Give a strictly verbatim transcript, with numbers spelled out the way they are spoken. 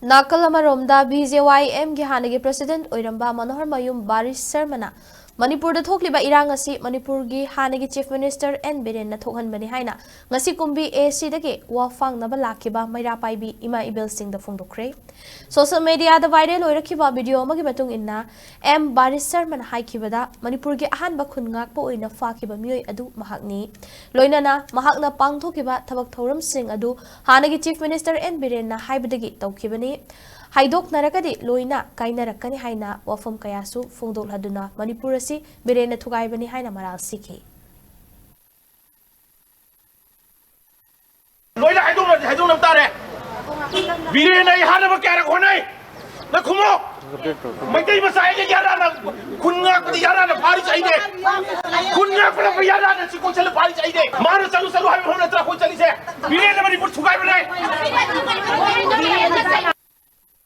ꯅꯥꯀꯜ ꯑꯃꯔꯣꯝꯗ, B J ꯋꯥꯏ ꯑꯦꯝꯒꯤ ꯍꯥꯟꯅꯒꯤ ꯄ꯭ꯔꯁꯤꯗꯦꯟꯠ ꯑꯣꯏꯔꯝꯕ ꯃꯅꯣꯍꯔ ꯃꯌꯨꯝ ꯕꯥꯔꯤꯁ ꯁꯔꯃꯅ ꯃꯅꯤꯄꯨꯔꯗ ꯊꯣꯛꯂꯤꯕ ꯏꯔꯥꯡ ꯑꯁꯤ ꯃꯅꯤꯄꯨꯔꯒꯤ ꯍꯥꯟꯅꯒꯤ ꯆꯤꯐ ꯃꯤꯅꯤꯁꯇꯔ ꯑꯦꯟ ꯕꯤꯔꯦꯟꯅ ꯊꯣꯛꯍꯟꯕꯅꯤ ꯍꯥꯏꯅ ꯉꯁꯤ ꯀꯨꯝꯕꯤ ꯑꯦ ꯁꯤꯗꯒꯤ ꯋꯥ ꯐꯥꯡꯅꯕ ꯂꯥꯛꯈꯤꯕ ꯃꯩꯔꯥ ꯄꯥꯏꯕꯤ ꯏꯃꯥ ꯏꯕꯦꯜꯁꯤꯡꯗ ꯐꯣꯡꯗꯣꯛꯈ꯭ꯔꯦ꯫ ꯁꯣꯁꯤꯌꯦꯜ ꯃꯦꯗꯤꯌꯥꯗ ꯚꯥꯏꯔꯦꯜ ꯑꯣꯏꯔꯛꯈꯤꯕ ꯚꯤꯗꯤꯑꯣ ꯑꯃꯒꯤ ꯃꯇꯨꯡ ꯏꯟꯅ, ꯑꯦꯝ ꯕꯥꯔꯤꯁ ꯁꯔꯃꯅ ꯍꯥꯏꯈꯤꯕꯗ, ꯃꯅꯤꯄꯨꯔꯒꯤ ꯑꯍꯥꯟꯕ ꯈꯨꯟ ꯉꯥꯛꯄ ꯑꯣꯏꯅ ꯐꯥꯈꯤꯕ ꯃꯤꯑꯣꯏ ꯑꯗꯨ ꯃꯍꯥꯛꯅꯤ꯫ ꯂꯣꯏꯅꯅ ꯃꯍꯥꯛꯅ ꯄꯥꯡꯊꯣꯛꯈꯤꯕ ꯊꯕꯛ ꯊꯧꯔꯝꯁꯤꯡ ꯑꯗꯨ ꯍꯥꯟꯅꯒꯤ ꯆꯤꯐ ꯃꯤꯅꯤꯁꯇꯔ ꯑꯦꯟ ꯕꯤꯔꯦꯟꯅ ꯍꯥꯏꯕꯗꯒꯤ ꯇꯧꯈꯤꯕꯅꯤ꯫ ꯍꯥꯏꯗꯣꯛꯅꯔꯒꯗꯤ ꯂꯣꯏꯅ ꯀꯥꯏꯅꯔꯛꯀꯅꯤ ꯍꯥꯏꯅ ꯋꯥꯐꯝ ꯀꯌꯥꯁꯨ ꯐꯣꯡꯗꯣꯛꯂꯗꯨꯅ ꯃꯅꯤꯄꯨꯔ ꯑꯁꯤ ꯕꯤꯔꯦꯟꯅ ꯊꯨꯒꯥꯏꯕꯅꯤ ꯍꯥꯏꯅ ꯃꯔꯥꯜ ꯁꯤꯈꯤ꯫ ꯂꯣꯏꯅ ꯍꯥꯏꯗꯣꯛꯅ ꯍꯥꯏꯗꯣꯛꯅꯕ ꯇꯥꯔꯦ꯫ ꯕꯤꯔꯦꯟꯅ ꯑꯩ ꯍꯥꯠꯅꯕ ꯀꯌꯥꯔꯛ ꯍꯣꯠꯅꯩ꯫ ꯅꯪ ꯈꯨꯝꯃꯣ꯫ ꯃꯩꯇꯩ ꯃꯆꯥ ꯑꯩꯒ ꯌꯥꯔꯥꯅ ꯈꯨꯟ ꯉꯥꯛꯄꯗ ꯌꯥꯔꯥꯅ ꯐꯥꯔꯤꯁꯦ ꯑꯩꯅꯦ꯫ ꯈꯨꯟ ꯉꯥꯛꯄꯗ ꯌꯥꯔꯥꯅ ꯁꯤ ꯀꯣꯏꯁꯜꯂ ꯐꯥꯔꯤꯁꯦ ꯑꯩꯅꯦ꯫ ꯃꯥꯅ ꯆꯠꯂꯨ ꯆꯠꯂꯨ ꯍꯥꯏꯕ ꯃꯐꯝ ꯅꯠꯇ꯭ꯔꯥ ꯑꯩꯈꯣꯏ ꯆꯠꯂꯤꯁꯦ꯫ ꯕꯤꯔꯦꯟꯅ ꯃꯅꯤꯄꯨꯔ ꯊꯨꯒꯥꯏꯕꯅꯦ꯫